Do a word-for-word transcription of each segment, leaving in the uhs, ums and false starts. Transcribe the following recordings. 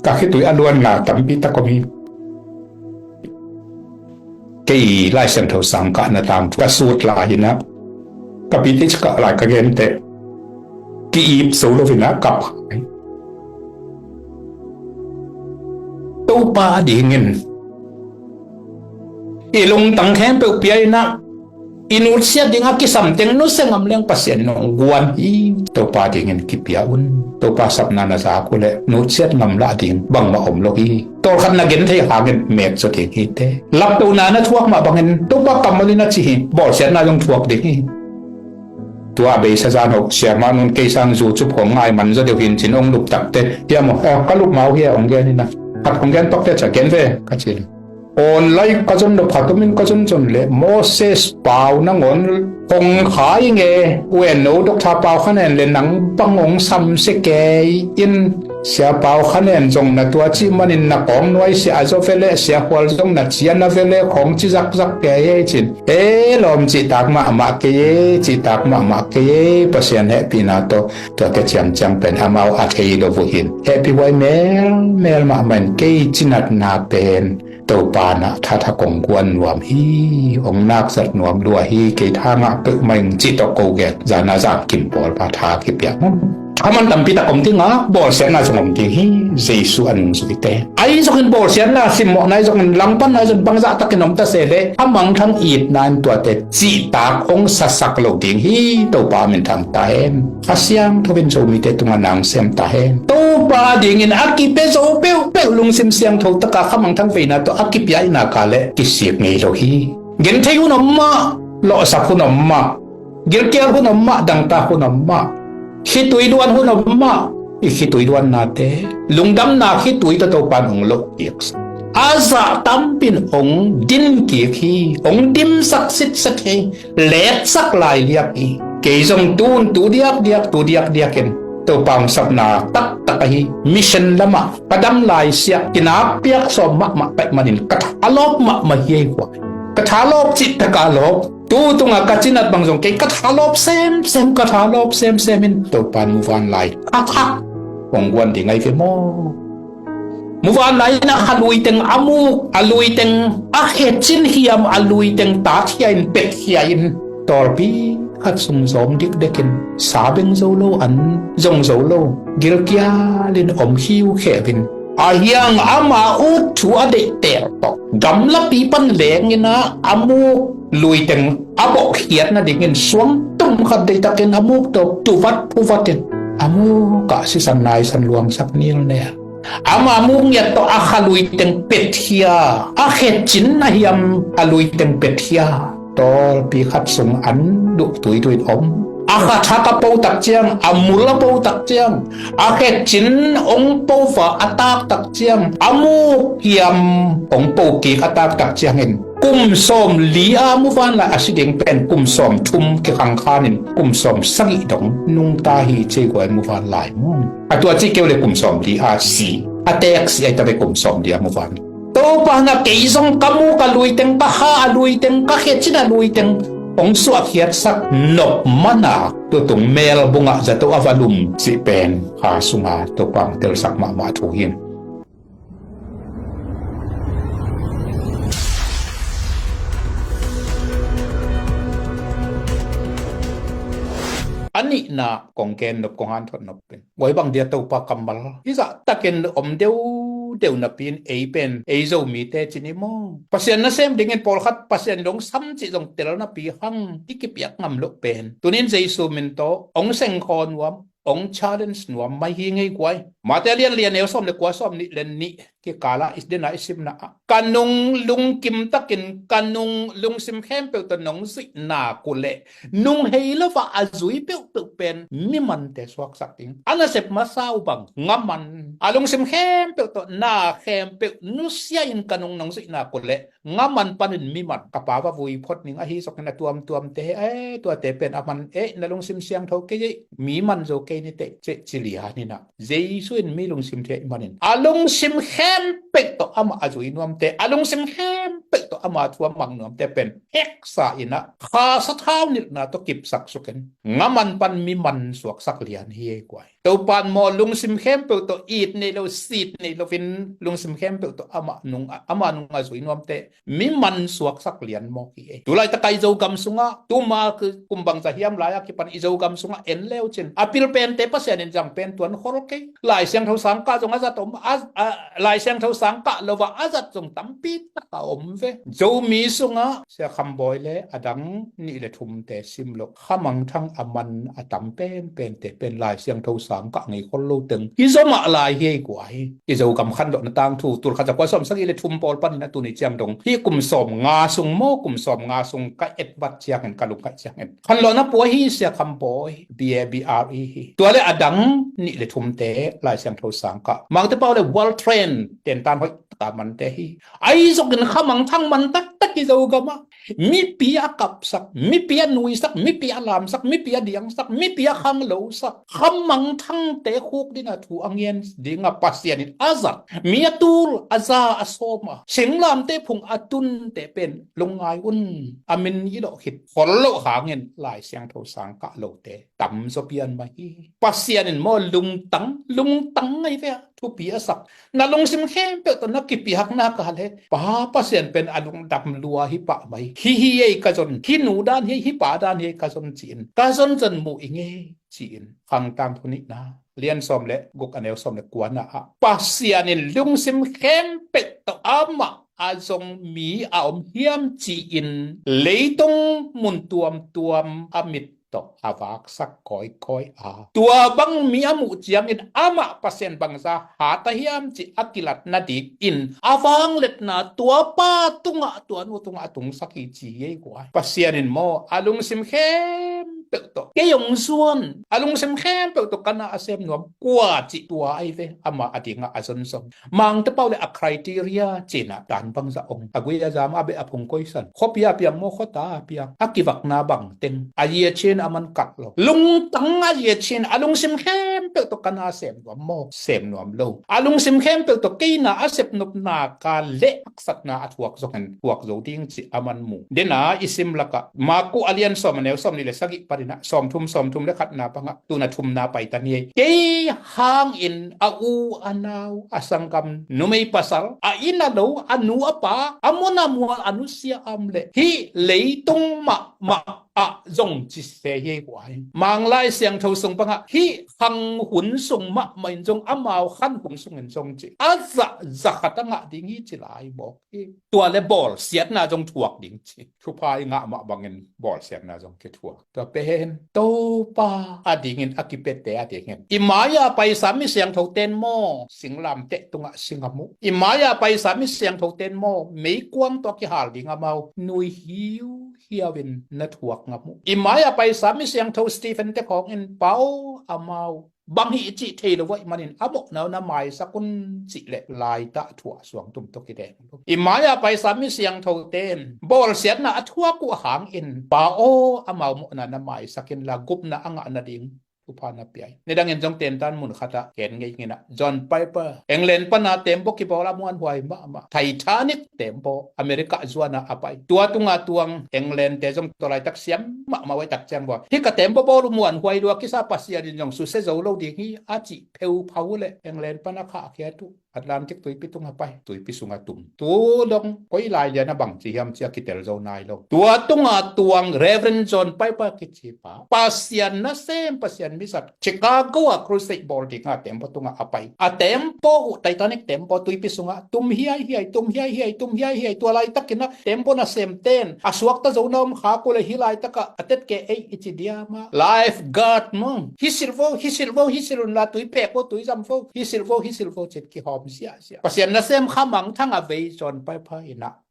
Ka khitui a luanna tampi tak om hi. Kei Lai Siangtho sang kahna tangthu ka sut lai inah, ka pite cikah lai ka genteh, ki-ip zo lo inah kap hai. Topa dingin i lungtang khempeuh pia inah, i nutsiat ding a kisam teng nusia ngam leng Pasian in hong guan hi. Topa dingin kipia un. Topa sapna na zak uh leh nutsiat ngam lah ding bangmah om lo hi. Tawlkhat na gen thei hangin mek zaw ding hi teh. Laptohna na thuak mah bangin Topa kammal in a ci hi. Bawlsiatna zong thuak ding hi. Tua a beisa zan ho siamah nun kei sang zu cup hong ngai man zaw deuh hin cin hong lup takte. Hiam aw, eh, ka lup mau hi a hong gen inah. Khat hong gen tokte ca gen ve ka ci. Online ka zon nop khat om in ka zon zon leh Moses pau nangawn hong khai nge, U N O Doctor Pau Khan En leh nang bang hong samsia kei in, Sia Pau Khan En zong na tua cih manin na kawng nuaisiah a zaw ve leh, Sia Khual zong na cian a ve leh khawng ci zakzak kei ei cin. E lawm, cihtak mahmah kei ei, cihtak mahmah kei ei, Pasian hehpihna tawh tuate ciamciam pen amau a thei lo uh hin. Hehpih huai melmel mahmah in kei cinatna pen Topa na thatha kong guan nuam hi, hong nakzat nuam lua hi, kei tha ngah peuhmah ing cih tawh ko gen, zana zan kim pawl pa tha kipiak. Thaman tampi tak om ding a, bawlsiatna zong om ding hi, Jesu a nungzuite. Ahi zongin bawlsiatna, simmawhna ahi zongin, langpanna ahi zongin, bangzah takin om ta se leh, a mangthang itna in tuate cihtak hong sasak lo ding hi, Topa minthang ta hen. Kha Siangtho in Zomite tungah nang sem ta hen. Topa dingin a kipia zo peuhpeuh lungsim siangtho taka kha mangthang veina tawh a kipia inah ka leh kisik ngei lo hi. Genthei hun om mah, lawhsak hun om mah, gilkial hun om mah, dangtak hun om mah, khitui luan hun om mah, i khitui luannate, lungdamna khitui tawh Topa in hong loh kik. A zah tampin hong din kik hi, hong dimsak sitset hi, letsak lai liak hi. Kei zong tun tu diakdiak, tu diakdiak in Topa hong sapna taktak ahi mission lamah ka dam lai siah, kinakpiak sawm mahmah ka hih manin ka thalawp mahmah hi ei kua. Ka thalawp cih taka lawp, tu tungah ka cinat bang zong kei ka thalawp semsem, ka thalawp semsem in Topa in muvanlai a thak hong guan ding ahi ve maw? Muvanlai in a kha lui teng a muk, a lui teng a khe cin hiam, a lui teng tatkhia in petkhia in tawlpi khat sung zawm dikdek in sa beng zo lo, an zong zo lo, gilkial in om khiukheu in, a hiang ama ut thu a deihtel tawh gamlapi pan leng inah a muk lui teng a bawhkhiat nadingin suangtum khat deihtakin a muk tawh tuvat phuvat in a muk ah sisan naisan luangsak nilnel. Ama muk ngiat tawh a kha lui teng petkhia, a khe cin a hiam a lui teng petkhia. Tawlpi khat sung an duh tuitui in om. A kha thak a po tak ciang, a mul a po tak ciang, a khe cin hong po va a tak tak ciang, a muk hiam hong po kik a tak tak ciangin kum sawm li a muvanlai a si ding pen kum sawm thum kikhangkhan in kum sawm sagih dong nungta hi ci ei guai muvanlai mun. A tua cih keu le kum sawm li a si, a teek si ahi ta ve kum sawm li a muvanlai. Topa na kei zong ka muk a lui teng, ka kha a lui teng, ka khe cin a lui teng hong suahkhiatsak nop mana tutung mel bungah zato a va lum cih pen kha sunga Topa hong telsak mahmah thu hi. A nihna kong gen nop, kong hanthot nop pen guai bang dia Topa kammal hi zah takin om deuhdeuh napi in ei pen ei Zomite cin hi maw? Pasian nasem dingin pawlkhat Pasian in hong sam cih zong tel napi hang i kipiak ngam loh pen tunin Jesu min tawh hong sengkhaw nuam, hong challenge nuam mai hi ngei guai. Mate lian lian neu sawm le kua, sawm nih le nih kikala i dena i simna ah, ka nung lungkim takin, ka nung lungsim khempeuh tawh nong zuih nak uh leh nung hei lo a a zui peuhpeuh pen mi mante suaksak ding. A nasep masa uh bang nga man, a lungsim khempeuh tawh na khempeuh nusia in ka nung nong zuih nak uh leh nga man panin mi man, ka pa va vui phot ning ahi zongin a tuamtuamte, eh, tuate pen a man, eh, na lungsim siangtho kei ei, mi man zo kei ni teh, cih ci lian inah Jesu in mi lungsim thei manin a lungsim khempeuh tawh amah a zui nuamte, a lungsim khempeuh tawh ama thu a mang nuamte pen heksa inah kha sathau nilhna tawh kipsak sukin nga man pan mi man suaksak lian hi ei guai. Topan maw lungsim khempeuh tawh it nei lo, sit nei loin lungsim khempeuh tawh amah nung, amah nung a zui nuamte mi mansuaksak lian mawk hi ei. Tulaitak a i Zogam sungah tuma kum bangza hiam lai-a kipan i Zogam sungah en leucin a pil pente Pasian in zang pen tuan khol kei. Lai Siangtho sangkah zong a zat om, a, a, Lai Siangtho sangkah lo a a zat zong tampi tak a om ve. Zomi sungah Sia Kham Bawi le a dang nih le thumte sim loh khamangthang a man a tam penpente pen Lai Siangtho sangkah ngei khol lo teng hi zomah lai hi ei kua hi. I Zogam khanlawhna tangthu tul khat za kua sawm sagih le thum pawl panin a tuni ciang dong hi kum sawm nga sung maw, kum sawm nga sung ka etvat ciangin ka lungkaih ciangin khanlawhna pua hi Sia Kham Bawi, B A B R E hi. Tua le a dang nih le thumte Lai Siangtho sangkah, Mangte Pau le World Trend tentan hoih taka mante hi. Ahi zongin khamangthang man taktak i Zogam ah mipi a kapsak, mipi a nuisak, mipi a lamsak, mipi a diangsak, mipi a khanglosak khamangthangte khuk dinga thu a ngen dinga Pasian in a zat, mi a tul a za a sawm a singlamte phung a tunte pen lungngai un. A min i lawh khit khol loh hangin Lai Siangtho sangkah lote tamzaw pian mah hi. Pasian in maw lungtang, lungtang ngai ve a thupi a sak, na lungsim khempeuh tawh na kipiakna kal he Pa Pasian pen a lungdam lua hi pah mai. Hi hi ei ka zon, hi nu dan hi ei, hi pa dan hi ei ka zon ci-in ka zonzon muh i ngei ci-in khangtang thu nihna lian sawm le guk a neu sawm le kuana ah Pasian in lungsim khempeuh tawh amah a zong mi a om hiam ci-in leitung mun tuamtuam a mit tawh a vaksak kawikawi a, tua bang mi a muh ciangin amah Pasian bangza hat a hiam cih a kilat nadingin a vangliatna tua pa tungah tua nu tungah a tungsak hi ci hi ei kua hi. Pasian in maw a lungsim khempeuh tawh kei hong zuan, a lungsim khempeuh tawh ka na a sem nuam kua cih tua ahi ve amah a dingah a zonzon. Mangte Pau le a criteria cinah dan bangza ong a gui a zam a beh a phung koisan khuapi a piang maw khuata a piang a kivakna bang teng a zia cin a man kak lo. Lungtang a zia cin a lungsim khempeuh tawh ka na sem nuam maw, sem nuam lo. A lungsim khempeuh tawh kei na a sep nopna ka leh haksatna a thuak zongin thuak zo ding cih a man mu. Dena i sim lakah Maku a lian sawm a neu sawm nih le sagih paninah sawm thum, sawm thum le khatna pangah tuna thumna paitan hi ei. Kei hangin a u a nau a sanggam numei pasal a inn a lo a nu a pa a mun a mual a nusia a om leh hih leitung mahmah ah zong ci se hi ei kua hi. Manglai Siangtho sung pangah hih khang hun sung mahmah in zong amau khan hun sungin zong ci a zah zakhat a ngah ding hi ci lai mawk hi. Tua le bawlsiatna zong thuak ding ci. Thupha i ngah mah bangin bawlsiatna zong kithuak. Tua pen Topa a dingin a kipete a dingin i mai-a paisa mi siangtho ten maw singlamteh tungah sing a muh, i mai-a paisa mi siangtho ten maw meikuang tawh a kihal ding amau nui hiu hiauin na thuak ngam uh. I mai-a paisa mi siangtho Stephen te khawngin Pa aw amau bang hih i cih thei lo vaih manin a mawhna uh na maisak un cih leh laitah thuah suang tum tawh kideng lo. I mai-a paisa mi siangthote in bawlsiatna a thuak uh hangin Pa aw amau mawhna na maisak inla gupna a ngah nading thupha na pia in. Nidangin zong tentan mun khatah ken ngei nginah John Piper England pana tembaw kibawl a muanhuai mahmah Titanic tembaw America zuana a pai. Tua tunga tuang England te zong tua laitak siam mahmah uh a, i tak ciang bawl hih ka tembaw bawl uh muanhuai lua kisa Pasian in zong susia zo lo ding hi a cih pheuphau uh leh England pana khahkhiat uh Atlantic tuipi tunga pai, tuipi sunga tum. Tu dong koi lai lian a bangci hiam ci a kitel zo nai lo. Tua tunga tuang Reverend John Piper kici pa Pasian nasem, Pasian mizat Chicago a crusade bawl dinga tembaw tunga a pai. A tembaw uh Titanic tembaw tuipi sunga tum hiaihiai, tum hiaihiai, tum hiaihiai. Tua laitakin a tembaw nasemten a suakta zo na om khak uh leh hih laitaka a tetke ei i ci diam a, lifeguard maw, hisil vo, hisil vo, hisil unla tui pek vo, tui zam vo, hisil vo, hisil vo cin kihawm ziahziah. Pasian nasem kha mangthang a vei John Piper inah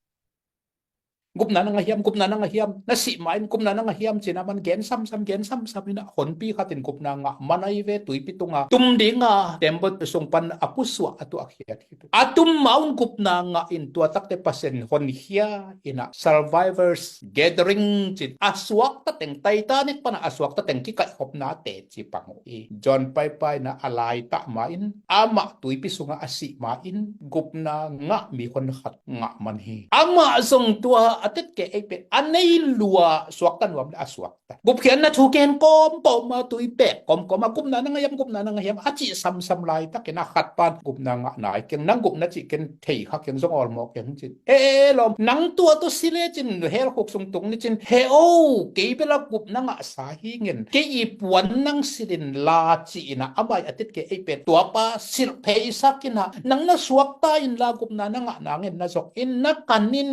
gupna na ngah hiam, gupna na ngah hiam, na sih ma in gupna na ngah hiam cin a man gen samsam, gen samsam inah honpi khatin gupna ngah man ahi ve, tuipi tunga tum dinga tembaw sung pan a pusuah a tuahkhiat hi. A tum ma un gupna ngah in tua takte Pasian honkhia inah survivors gathering cin a suakta teng, Titanic pana a suakta teng kikaihkhopna teci pang uh hi. John Piper inah a laitah ma in amah tuipi sungah a sih ma in gupna ngah mi honkhat ngah man hi. Amah zong tua a tetkeh ei pen a nei lua suakta nuam le a suakta. Gupkhiatna thu ken kawmkawm a, tui pek kawmkawm a, gupna na ngah hiam, gupna na ngah hiam a cih samsam laitakin a khat pan gupna ngah nai keng, nang gupna cih ken thei kha keng, zong awlmawh keng cin. E, e, lawm, nang tua tawh si lecin hell khuk sung tung ni cin, he o, kei bel a gupna ngahsa hi ing, kei i puan nang silh inla ci-in a, amah i a tetkeh ei pen tuapa silh pheisak in a, nang na suakta inla gupna na ngah nangin na zong in na kan in,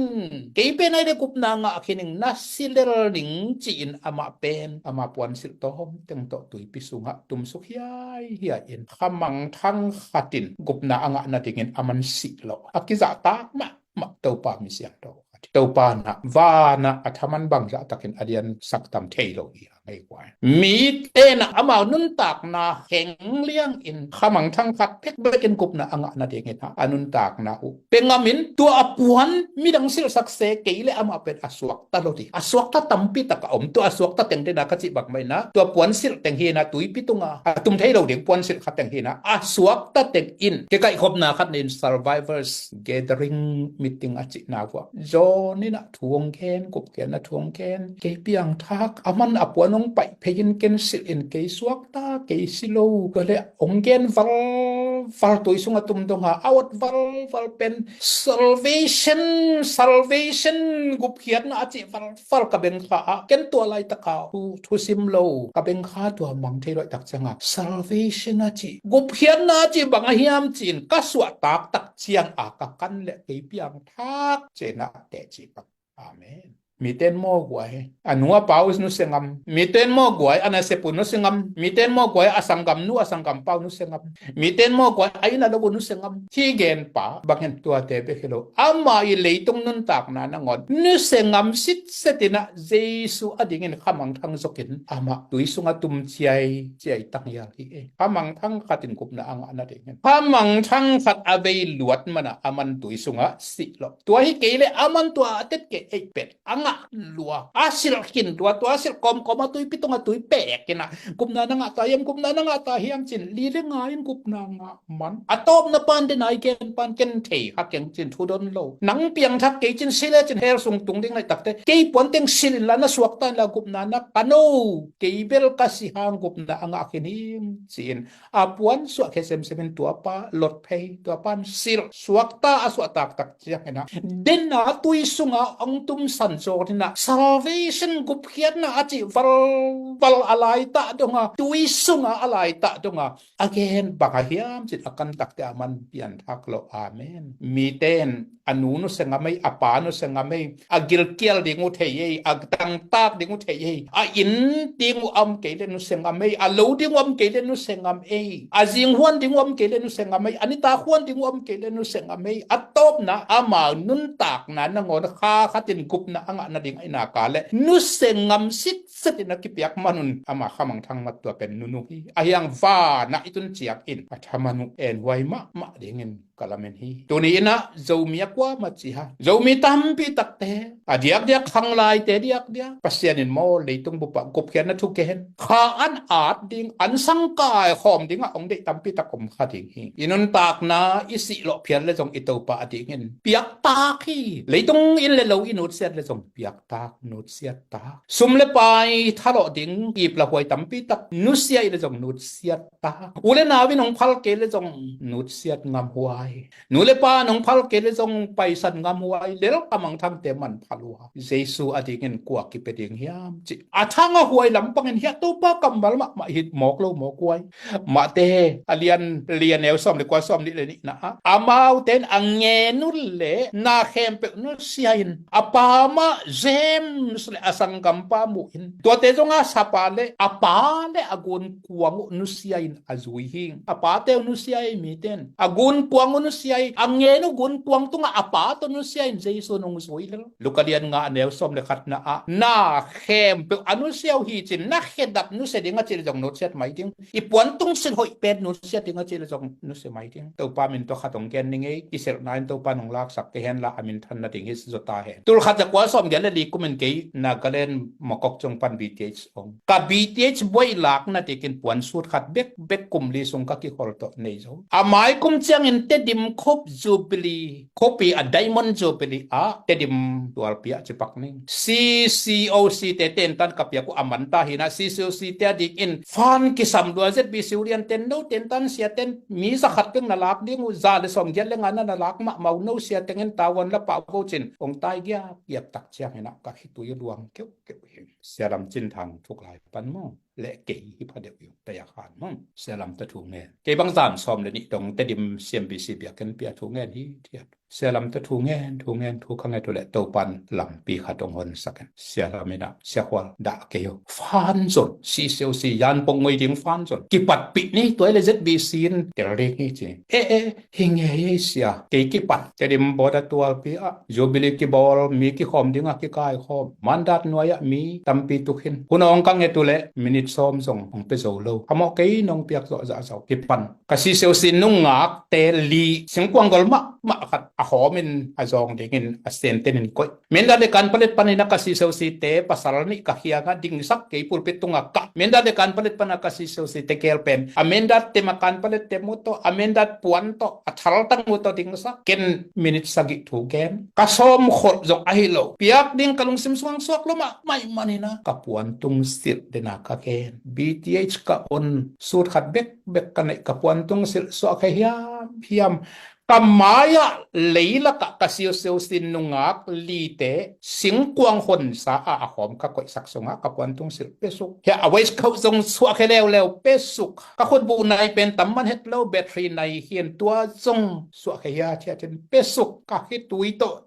kei pen ai le gupna ngah khin ing, na si lel ning ci-in amah pen ama puan silh tawm teng tawh tuipi sungah tumsuk hiaihiai in, khamangthang khat in gupna a ngah nadingin a man sih lo a kizahtak mah mah Topa mi siangtho khat hi. Topa na vanah a thaman bangzah takin a liansak tam thei lo hi a ngei kuai. Mi tenah amau nuntakna heng liangin khamangthang khat bekbekin gupna a ngah nadingin a nuntakna uh pe ngamin, tua a puan midang silhsak se kei le amah pen a suakta lo ding. A suakta tampi tak a om, tua a suakta teng dena ka cih bang mah ina, tua puan silh teng hi ina, tuipi tunga a tum thei lo ding puan silh kha teng hi ina, a suakta teng in kikaihkhopna khat nei in survivors gathering meeting a cihna vuah John in a thu hong gen, gupkhiatna thu hong gen, kei piangthak, a man a puan hong paih phei in ken silh in, kei suakta, kei si lo. Tua le hong gen valval, tui sung a tum donga a awt valval pen salvation, salvation, gupkhiatna a cih valval ka bengkha a, ken tua laitaka thu, thusim lo ka bengkha, tua mang thei loihtak cianga salvation a cih, gupkhiatna a cih bang a hiam ci-in ka suahtak tak cianga ka kan le kei piangthak cina teh cih bang. Amen. Miten maw guai, a nu a pa uh nusia ngam. Miten maw guai, a nasep uh nusia ngam. Miten maw guai, a sanggam nu a sanggam pa uh nusia ngam. Miten maw guai, a inn a lo uh nusia ngam. Hih genpa bangin tuate bek hi lo, ama i leitung nuntakna nangawn nusia ngam sitset in a, Jesu a dingin khamangthang zokin amah tui sungah tum ciai ciai tanghial hi e. Khamangthang khat in gupna a ngah nadingin, khamangthang khat a vei luat mana a man tui sungah sih lo. Tua hi kei le a man tua a tetkeh ei pen a ngah lua, a silh khin lua, tua a silh kawmkawm a tuipi tunga tui pek in a, gupna na ngah ta hiam, gupna na ngah ta hiam cin, li le nga in gupna ngah man. A tawpna pan dena i gen pan ken thei kha keng cin, thu don lo. Nang piangthak kei cin, si le cin hell sung tung ding laihtakte, kei puan teng silh inla, na suakta inla gupna na kan o, kei bel ka si hang gupna a ngah khin hing ci-in a puan suahkhia semsem in tuapa lot phei, tuapan silh, suakta a suahtak tak ciangin a, dena tui sunga hong tumsan zawh in a, salvation, gupkhiatna a cih valval a laitah donga, tui sunga a laitah donga a gen bang a hiam cin a kan takte a man pianthak lo. Amen. Miten a nu nusia ngam ei, a pa nusia ngam ei, a gilkial ding uh thei ei, a tangtak ding uh thei ei, a inn ding uh a om kei le nusia ngam ei, a lo ding uh a om kei le nusia ngam ei, a zinghuan ding uh a om kei le nusia ngam ei, a nitak huan ding uh a om kei le nusia ngam ei. A tawpna amau nuntakna nangawn kha khatin gupna a ngah nading a inaka le nusia ngam sitset in a kipiak manun ama khamangthang mat tua pen nunu hi. A hiang vanah i tun ciangin a thaman uh enhuai mahmah dingin ka lamen hi. Tuni in a Zomi a kuamah ci ha, Zomi tampi takte, a diakdiak khanglaite diakdiak, Pasian in maw leitung bupah gupkhiatna thu gen, kha an at ding, an sangkai khawm dingah hong deih tampi tak om kha ding hi. I nuntakna i sih lawh phial le zong i Topa a dingin piaktak hi. Leitung inn le lo i nutsiat le zong piaktak, nutsiat tak. Sum le pai thalawh ding, ip lahuai tampi tak nusia i le zong nutsiat tak. U le nau in hong phal kei le zong nutsiat ngamhuai. Nu le pa in hong phal kei le zong paisan ngamhuai. Lel khamangthangte manpha lua. Jesu a dingin kua kipia ding hiam cih a thang a huai lampangin hiah Topa kammal mahmah hi mawk lo mawk huai. Mate a lian li a neu sawm le kua, sawm nih le nihna ah, amaute in a ngen uh le na khempeuh nusia in, a pa mah James le a sanggampa mu in, tuate zong a sapa le a pa le a gunkuang uh nusia in a zui hi. A pate uh nusia hi, mite in a gunkuang uh nusia hi. A ngen uh gunkuang tungah a pa tawh nusia in Jesu in hong zui lel. Luka lian nga a neu sawm le khatna ah, na khempeuh a nusia uh hi cin, na khedap nusia ding a cih le zong nusiat mai ding. I puantung silh hoih pen nusiat ding a cih le zong nusia mai ding. Topa min tawh khat hong gen ning ei, i silhna in Topa in hong laksak kei henla a minthan nading hi zaw ta hen. Tul khat za kua sawm giat le li kumin kei Nagaland Mokokchung pan B T H ong, ka B T H buai lak na dikin puan suit khat bekbek kum li sung ka kikhol tawh nei zo. A mai kum ciangin te Tedim khup Jubilee, khuapi a Diamond Jubilee ah Tedim tualpi ah cipak ning. C C O C te tentan ka piak uh a manta hi na, C C O C te a dingin fan kisam lua, Z B C ulian ten no tentan sia ten mi za khat peng na lak ding uh, za le sawm giat le nga na na lak mahmah uh, no sia tengin tawan la pah vo cin ong tai giap giap tak ciangin ah ka khitui luang keuhkeuh hi. Sia Lam Cin Thang thuk lai pan maw, le kei hi pha deuh hi, taya khan maw. Sia Lam ta thu ngen. Kei bang zan sawm le nih dong Tedim C M B C biakinn pia thu ngen hi thiat. Sia Lam ta thu ngen, thu ngen, thu ka nget uh le Topan lampi khat ong honsak in. Sia Lam in ah, Sia Khual, dah kei uh. Fan zon, C C O C yan pong ngoi ding fan zon. Kipatpih ni, tua le Z B C in tel ding hi ci. Eh, eh, hi nge hi sia. Kei kipan. Tedim border tualpi ah Jubilee kibawl, mi kikhawm ding ah kikaikhawm. Mandat nuai ah mi tampi tuk hin. Hun ong ka nget uh le minit sawm zong ong pe zo lo. A mawh kei nong piak zawh zah zau. Kipan. Ka C C O C nungakte li singkuang gol mahmah khat a hawmin a zawng dingin a senten in koih. Mindat le Kanpalet panin a ka C C O C te pasal nih ka khiangah dingsak kei pulpit tungah kah. Mindat le Kanpalet pan a ka C C O C te gel pen a Mindat te ma Kanpalet te mu tawh, a Mindat puan tawh, a thaltang mu tawh dingsak. Ken minit sagih thu gen. Ka sawm kholh zong ahi lo. Piak ding ka lungsim sungah suak lo mah, mai manin a ka puantung silh den a ka gen. B T H ka on, suit khat bek bek ka neih, ka puantung silh suak khe hiam hiam. Ka mai-ah leilakah ka C C O C nungak lite singkuang honsa a a hawm ka koihsak sungah ka puantung silh pe suk. Hiah a waistcoat zong suak khe leuleu pe suk. Ka khutbuh nai pen tam man het lo, battery nai hi in tua zong suak khe hiathiat in pe suk. Ka khitui tawh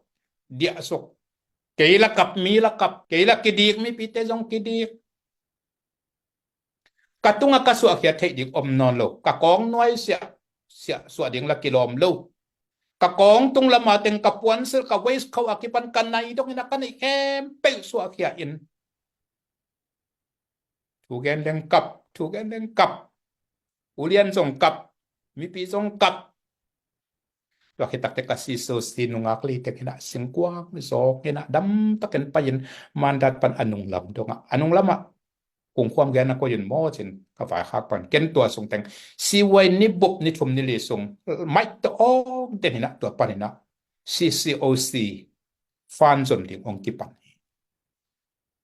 diah suk. Kei la kap, mi la kap, kei la kidik, mipite zong kidik. Ka tungah ka suahkhiat theih ding om nawn lo. Ka kawng nuai siah, siah suah ding la kilawm lo. Ka kawng tung lamah teng ka puan silh, ka waistcoat a kipan ka nai dongin a ka neih khempeuh suahkhia in. Thu gen leng kap, thu gen leng kap. Ulian zong kap, mipi zong kap. Tua khit takteh ka C C O C nungak lite in a singkuang zawk in a damtakin pai in Mandat pan a nunglam dongah, a nunglamah kungkhuam gen a koih in maw cin ka vaikhak pan. Ken tua sung teng C Y ni bup ni thum ni li sung maih tawh awng den in a tua pan in a C C O C fan zon ding ong kipan hi.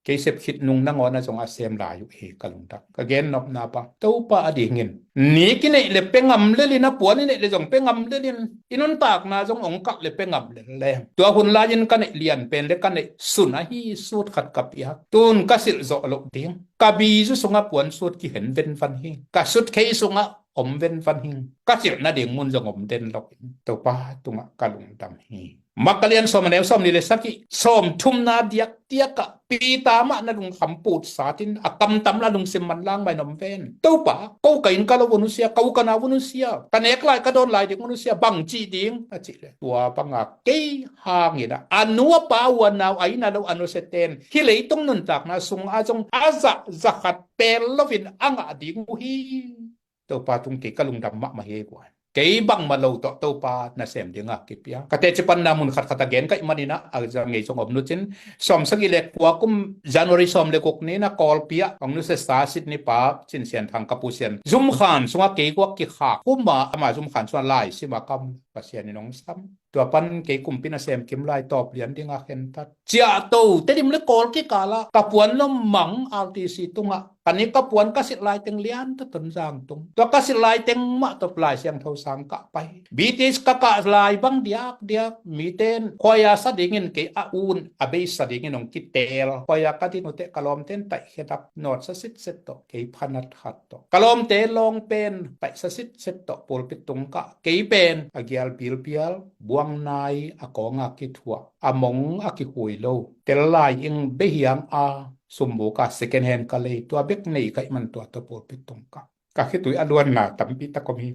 Kei sep khit nung nangawn a zong a sem lai uh hi ka lungdam. Ka gen nopna bang, Topa a dingin ni kineih le pe ngam lel in a, puan i neih le zong pe ngam lel in, i nuntakna zong ong kah le pe ngam lel leng. Tua hun lai-in ka neih lian pen le ka neih sun ahi, suit khat ka piak. Tun ka silh zawh loh ding. Ka bizu sungah puan suit kihen venvan hi. Ka suitcase sungah om venvan hi. Ka silh nading mun zong om den lo in. Topa tungah ka lungdam hi. Mark a lian sawm a neu sawm nih le sagih, sawm thumna diakdiakah Peter mah na lungkham put satin a kamtam la lungsim manlang mai nom ven. Topa, ko ka inn ka lo uh nusia, ko ka nau uh nusia, ka nek lai ka dawn lai ding uh nusia, bang cih ding a cih le. Tua banga kei hangin a, a nu a pa uh a nau a inn a lo a nusia ten hih leitung nuntakna sungah zong a zah za khat pel loin a ngah ding uh hi. Topa tung kei ka lungdam mahmah hi ei guai. Kei bangmah lo tawh Topa nasem dingah kipia. Ka teci panna mun khatkhat a gen ka hih manin ah, a za ngei zong om nucin, sawm sagih le kua kum January sawm le guk ni-in a Kawlpi ah ong nusiasa Sydney pa Cin Sian Thang ka pu Sian zumkhan sungah kei guak kikhak, kum a ama zumkhan sungah lai sim a ka om, Pasian in ong sam. Tua pan kei kumpi nasem kim lai tawp lian dingah khentat. Ciahto, Tedim le Kawl kikal ah ka puan lom mang R T C tungah, ka ni ka puan ka silh lai teng lian tawh Tonzang tung. Tua ka silh lai teng mah tawh Lai Siangtho sang kah pai. B T H ka kah lai bang diakdiak, mite in khuaia sa dingin kei a un a beisa dingin ong kiteel. Khuaia ka din uh teh ka lawmte in taihkhia dak nawt sa sitset tawh, kei phanat khat tawh. Ka lawmte lawng pen taihsa sitset tawh pulpit tung kah, kei pen a gial pilpial, buang nai a kawng a kithuah, a mong a kikhui lo, tel lai ing behiang a sumbuk a second hand ka lei, tua bek nei ka hih man tua tawh pulpit tung kah. Ka khitui a luanna tampi tak om hi.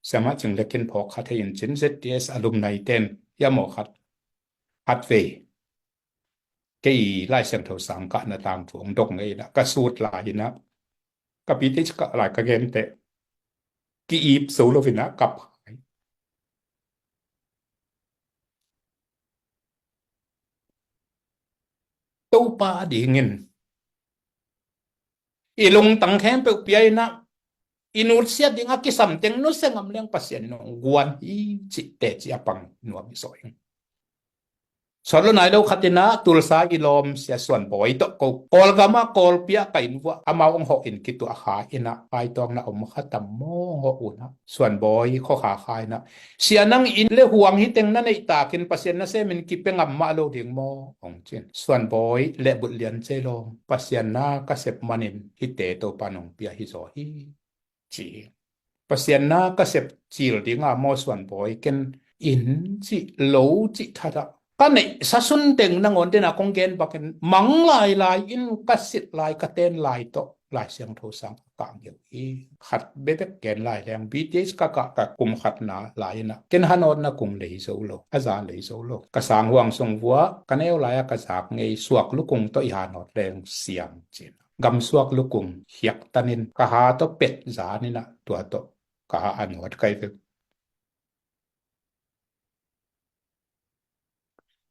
Siamah Cing le kin phawk kha thei in cin, Z T S alumni ten hiam aw khat, khat vei. Kei Lai Siangtho sang kahna tangthu ong dok ngei la, ka sut lai-in ah, ka pite cih kah lai ka gen teh, ki-ip zo lo-in ah kap hai. Topa dingin i lungtang khempeuh pia-in ah, i nutsiat ding a kisam teng nusia ngam leng Pasian in hong guan hi cih teci a pang nuam hi zaw ing. Sawt lo nai lo khat in ah Tulsa i lawm Sia Suan Bawi tawh ko Kawlgam ah Kawlpi ah ka inn vuah amau hong hawh in kituah kha in ah, paitawng na om kha tam maw hong hawh un ah, Suan Bawi khua kha kha in ah, Sia nang inn le huang hi teng na neih takin Pasian na sem in kipia ngam mah lo ding maw hong ci in, Suan Bawi lehbulh lian cei lawm, Pasian na ka sep manin hihte Topa nong pia hi zaw hi ci hi. Pasian na ka sep cil ding a maw Suan Bawi, ken inn cih lo cih that ah ka neihsa sun teng nangawn den a kong gen bakin mang lailai in ka sit lai ka ten lai tawh Lai Siangtho sang a kah ngeu hi. Khat bebek gen lai leng B T H ka kah ka kum khatna lai in ah ken hanawtna kung lei zo lo, a za lei zo lo. Ka sang huang sung vuah ka neu lai a ka zak ngei suak lukung tawh i hanawt leng siam cin. Gamsuak lukung hiaktanin ka ha tawh pet zanin ah tua tawh ka ha a nuat kai ve.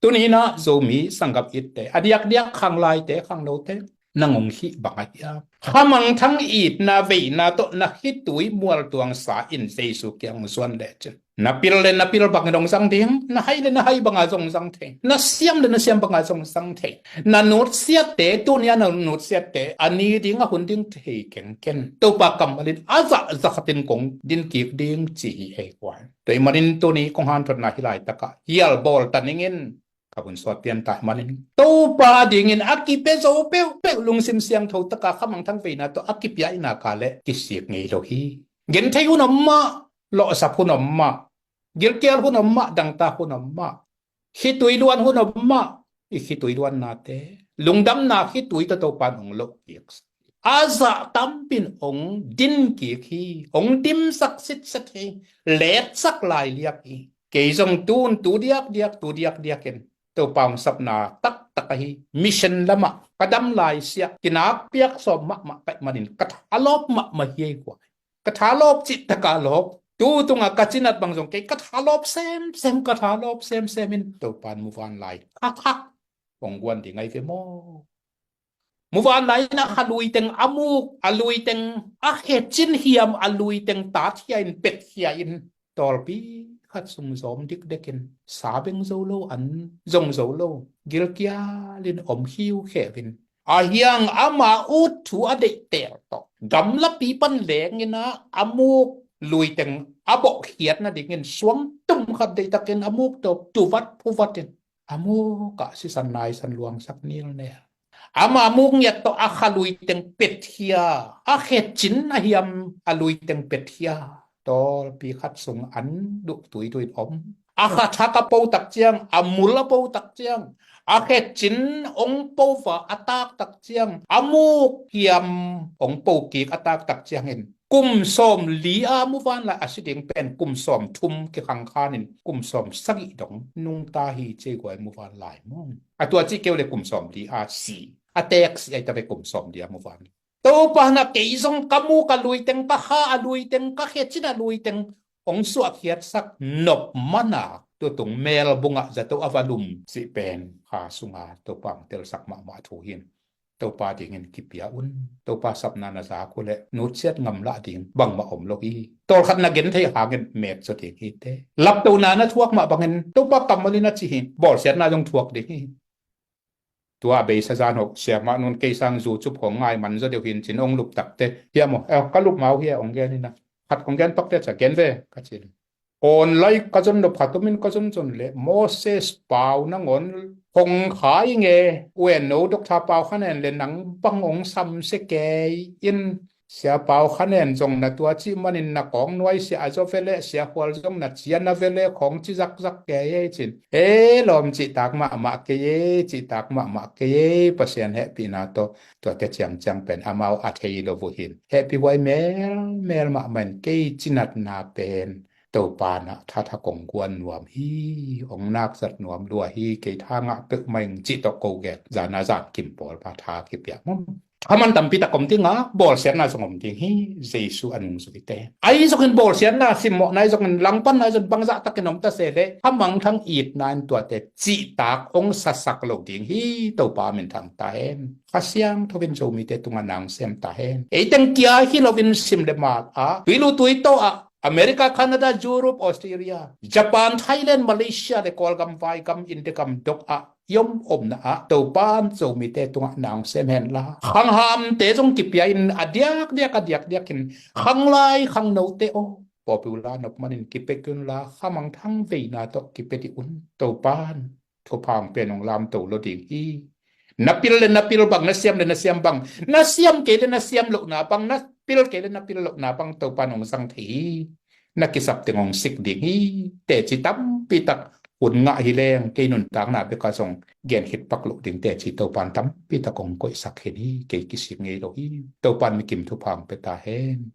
Tuni in ah Zomi sanggam itte, a diakdiak khanglaite khangnote, nang hong hih bang a hiam? Khamangthang itna veina tawh na khitui mualtuang sa in Jesu kiang hong zuan lecin na pil le na pil bangin hong zang ding, na hai le na hai banga zong zang thei, na siam le na siam banga zong zang thei. Na nutsiatte, tuni a na nutsiatte a ni ding a hun ding thei kengken Topa kammal in a zahzah khatin kong din kik ding ci hi ei kuai. Tua ahih manin tuni kong hanthotna hi laitakah hial bawl ta ningin ka vun sawt pian ta ahih manin Topa dingin a kipia zo peuhpeuh lungsim siangtho taka khamangthang veina tawh a kipia i naka le kisik ngei lo hi. Genthei hun om mah, lawhsap hun om mah, gilkial hun om mah, dangtak hun om mah, khitui luan hun om mah, i khitui luannate lungdamna khitui tawh Topa in hong loh kik, a zah tampin hong din kik hi, hong dimsak sitset hi, letsak lailiak hi. Kei zong tun tu diakdiak tu diakdiak in Topa hong sapna taktak ahi mission lamah ka dam lai siah kinak piak sawm mahmah ka hih manin ka thalawp mahmah hi ei kuai. Ka thalawp cih taka lawp, tu tunga ka cinat bang zong kei ka thalawp semsem, ka thalawp semsem in Topa in muvanlai a thak hong guan ding ahi ve maw? Muvanlai in a kha luiteng a muk, a luiteng a khecin hiam, a luiteng tatkhia in petkhia in tawlpi khat sung zawm dikdekin sa beng zo lo, an zong zo lo, gilkial in om khiukheu in a hiang ama ut thu a deihtel tawh gamlapi pan lengin ah a muk luiteng a bawhkhiat nadingin suang tum khat deihtakin a muk tawh tuvat phuvat in a muk ah sisan naisan luangsak nilnel. Ama muk ngiat tawh a kha luiteng petkhia, a khecin a hiam a luiteng petkhia tawlpi khat sung an duh tuitui in om. A kha thak a po tak ciang, a mul a po tak ciang, a khecin hong po va a tak tak ciang, a muk hiam hong po kik a tak tak ciangin kum sawm li a muvanlai a si ding pen kum sawm thum kikhangkhan in kum sawm sagih dong nungta hi ci ei guai muvanlai maw. A tua cih keu le kum sawm li a si, a teek si ahi ta ve kum sawm li a muvanlai. Topa in ah kei zong ka muk a luiteng, ka kha a luiteng, ka khecin a luiteng hong suahkhiatsak nop mana tutung melbungah zato a va lum cih pen kha sunga Topa hong telsak mahmah thu hi. Topa dingin kipia un. Topa sapna na zak uh leh nutsiat ngamlah ding bangmah om lo hi. Tawlkhat na genthei hangin metzaw ding hi te. Laptona na thuak mah bangin Topa kammal in a ci hi. Bawlsiatna zong thuak ding hi. Tua a beisa zan hoh siamah nun kei sang zu cup khong ngai man zaw deuh hin cin hong lup takte hiam aw, eh, ka lup mau hi a hong gen hi na. Khat kong gen pakte ca gen ve ka ci. Online ka zon nop khat omin ka zon zon leh Moses Pau nangawn hong kha i nge, uen no Doctor Pau Khan En le nang bang hong samsia kei in, Sia Pau Khan En zong na tua cih manin na kawng nuai sia a zaw ve leh, Sia Khual zong na cian a ve leh khawng ci zakzak kei ei cin. E lawm, cihtak mahmah kei ei, cihtak mahmah kei ei, Pasian hehpihna tawh tuate ciangciang pen amau a thei lo uh hin hehpih huai melmel mahmah in kei cinatna pen Topa in ah thatha kong guan nuam hi, hong nakzat nuam lua hi, kei tha ngah peuhmah ing cih tawh ko gen zana zan kim pawl pa tha kipia mum. Khaman tampi tak om ding a, bawlsiatna zong om ding hi. Jesu a nungzui te ahi zongin, bawlsiatna, simmawhna ahi zongin, langpanna ahi zongin, bangzah takin om ta se leh, khamangthang itna in tuate cihtak hong sasak lo ding hi. Topa minthang ta hen. Kha Siangtho in Zomite tungah na hong sem ta hen. Ei teng kia hi loin sim le mal ah, tuilu tuitaw ah, America, Canada, Europe, Australia, Japan, Thailand, Malaysia le Kawlgam, Vaigam, India gam dok ah i om omna ah Topa'n Zomite tungah na hong sem hen la, khanghamte zong kipia in, a diakdiak a diakdiakin, khanglai khangnote aw, popular nop manin kipia kei un la, khamangthang veina tawh kipia dih un. Topa'n thupha hong pia in, hong lamto lo ding hi. Na pil le na pil bang, na siam le na siam bang, na siam kei le na siam lohna bang, na pil kei le na pil lohna bang Topa'n hong zang thei hi. Na kisap teng hong sik ding hi. Teci tampi tak hun ngah hi leng, kei nuntakna bekah zong gen khit pak loh ding teci Topa'n tampi tak hong koihsak khin hi. Kei kisik ngei lo hi. Topa'n mikim thupha hong pia ta hen.